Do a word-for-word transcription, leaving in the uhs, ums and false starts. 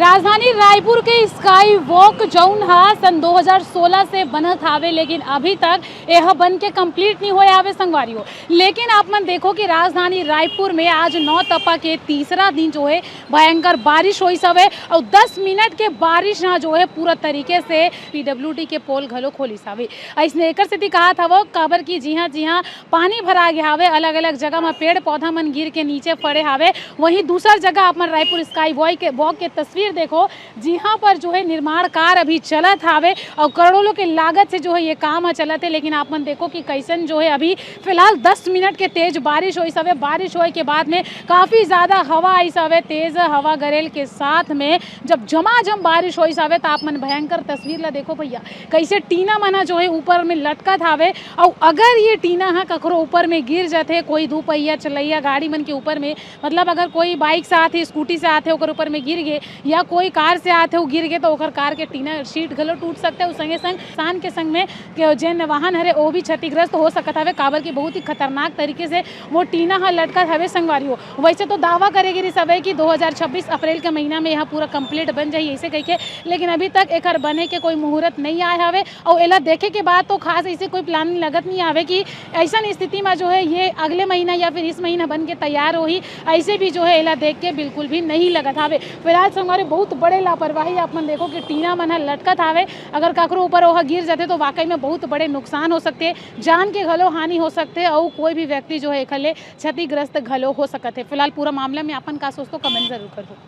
राजधानी रायपुर के sky walk, जौन ह सन दो हज़ार सोलह से बनत हावे, लेकिन अभी तक एह बन के कंप्लीट नहीं होए हावे, संगवारी हो। लेकिन आप मन देखो कि राजधानी रायपुर में आज नौतपा के तीसरा दिन जो है भयंकर बारिश होइस हवे, और दस मिनट के बारिश ना जो है पूरा तरीके से पीडब्ल्यूडी के पोल घलो खोलिस हवे। अइसने एकर सेती कहत हवो, काबर कि जिहाँ जिहाँ पानी भरा गे हावे, अलग-अलग जगह म पेड़-पौधा मन गिर के नीचे पड़े हावे। वहीं दूसर जगह आप मन रायपुर स्काई वॉक के, वॉक के तस्वीर देखो, जिहाँ पर जो है निर्माण कार्य अभी चलत हावे और करोड़ों के लागत से जो है ये काम ह चलत है। लेकिन आप मन देखो कि कैसन जो है अभी फिलहाल दस मिनट के तेज बारिश होइस हवे। बारिश होए के बाद में काफ़ी ज़्यादा हवा आइस हवे, तेज हवा गरेल के साथ में जब झमाझम बारिश होइस हवे, त आप मन भयंकर तस्वीर ला देखो भैया, कैसे टीना मन ह जो है ऊपर में लटकत हावे। और अगर ये टीना ह ककरो ऊपर में गिर जाथे, कोई दू पहिया चलैया गाड़ी मन के ऊपर में, मतलब अगर कोई बाइक से आथे, स्कूटी से आथे, ओकर ऊपर में गिर गे, या कोई कार से आथे, वो गिर गे, तो ओकर कार के टीना शीट घलो टूट सकथे। और संगे संग सान के संग में के जेन वाहन हरे, वो भी क्षतिग्रस्त हो सकत हवे, काबर कि बहुत ही खतरनाक तरीके से वो टीना ह लटकत हवे, संगवारी हो। वैसे तो दावा करे गिरिस हवे कि दो हज़ार छब्बीस अप्रैल के महीना में यह पूरा कंप्लीट बन जाही, ऐसे कहिके, लेकिन अभी तक एकर बने के कोई मुहूर्त नहीं आए हवे। और एला देखे के बाद तो खास ऐसे कोई प्लानिंग लगत नहीं आवे कि ऐसन स्थिति में जो है ये अगले महीना या फिर इस महीना बन के तैयार होही। ऐसे भी जो है एला देख के बिल्कुल भी नहीं लगत हवे। फिलहाल संगवारी, बहुत बड़े लापरवाही आप मन देखो कि टीना मन ह लटकत हावे। अगर ककरो ऊपर ओह गिर जाथे तो वाकई में बहुत बड़े नुकसान हो सकथे, जान के घलो हानि हो सकथे, और कोई भी व्यक्ति जो है एखर ले क्षतिग्रस्त घलो हो सकत है। फिलहाल पूरा मामला में अपन का सोचथो, कमेंट जरूर करहू।